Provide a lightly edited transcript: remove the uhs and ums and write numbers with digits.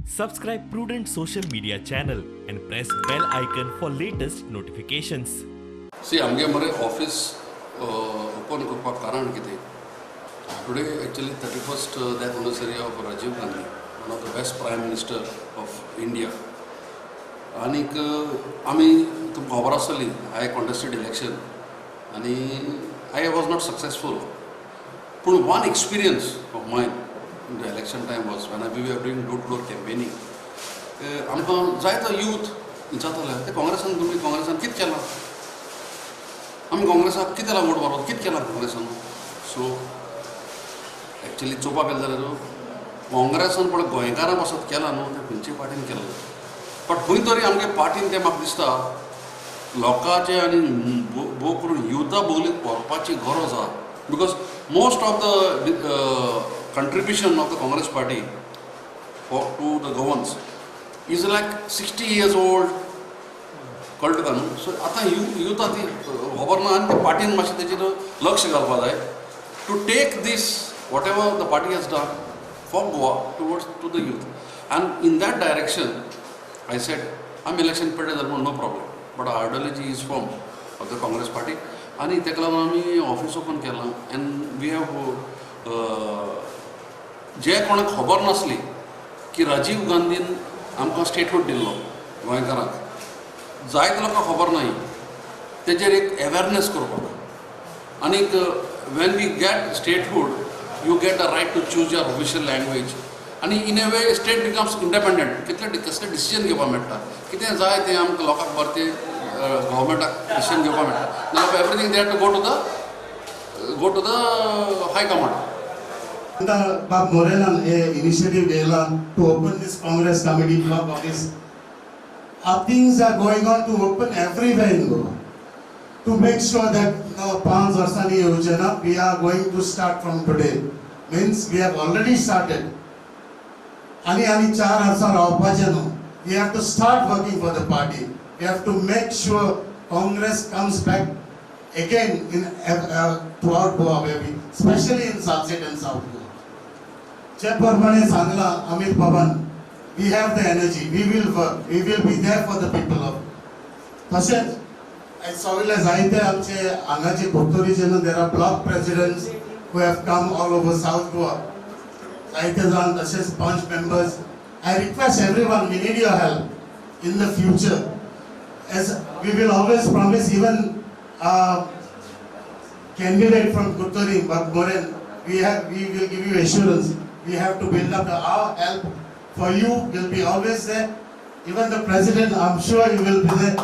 Subscribe Prudent Social Media channel and press bell icon for latest notifications. See, आमगे मरे office open करपाक कारण कितें? Today actually 31st death anniversary of Rajiv Gandhi, one of the best prime minister of India. आनीक आमी तुमकां खबर आसतली, I contested election आनी I was not successful. पूण one experience of mine in the election time was when I we are doing door to door campaigning. आमकां जायतो youth विचारताले, ते काँग्रेसान, तुमी काँग्रेसान कितें केलां, आमी काँग्रेसाक कितें केलां, वोट मारप कितें केलां काँग्रेसान? सो एक्चुली चोवपाक गेलें जाल्यार काँग्रेसान पळय गोंयकारां पासत केलां न्हू, तें खंयचे पार्टीन केलां, बट खंय तरी आमगे पार्टीन तें म्हाका दिसता लोकांचे आनी भोव करून युथा बोगलीक व्हरपाची गरज आहा, because most of the contribution of the Congress party for to the Goans is like 60 years old, कळटा तुका न्हू? सो आतां युथा ती खबर ना आनी ते पार्टीन मातशें तेजेर लक्ष घालपा जाय to take this, whatever the party has done for Goa, towards to the youth. And in that direction I said, आमी इलेक्शन पडले जाल्यार म्हूण no problem, but ideology is firm of the Congress party. आनी तेका लागून आमी office open केलां and we have जे कोणाक खबर नासली की राजीव गांधीन आमकां स्टेटहूड दिल्लो गोंयकारांक, जायते लोकांक खबर ना, तेजेर एक अवेरनेस करपाक. आनीक when we get statehood, you get a right to choose your official language आनी in a way state becomes independent. कितले कसले डिसिजन घेवपाक मेळटा, कितें जाय तें आमकां लोकांक बरें तें गव्हर्मेंटाक डिसिजन घेवपाक मेळटा. नाल्यार everything they have to go to the high command. बाब मोरेनान हे initiative घेयला to open this Congress committee block office. Things are going on to open everywhere in Goa. To make sure that no 5 वर्सांनी येवचें ना, we are going to start from today. Means we have already started. आनी आनी 4 वर्सां रावपाचें न्हू. We have to start working for the party. We have to make sure Congress comes back again in throughout Goa, maybe, especially in Salcete and South Goa. जे प्रमाणे सांगला अमित बाबान, we have the energy, we will work, we will be there for the people of. तशेंच सगळे जायते आमचे हांगाचे कुरतोरीचे न्हू, there are block presidents who have come all over South Goa, जायते जाण, तशेंच पंच members. I request everyone, we need your help in the future. As we will always promise, even candidate from Curtorim, Bab Moren, we will give you assurance. We have to build up our help for you will be always there. Even the president, I'm sure you will be there.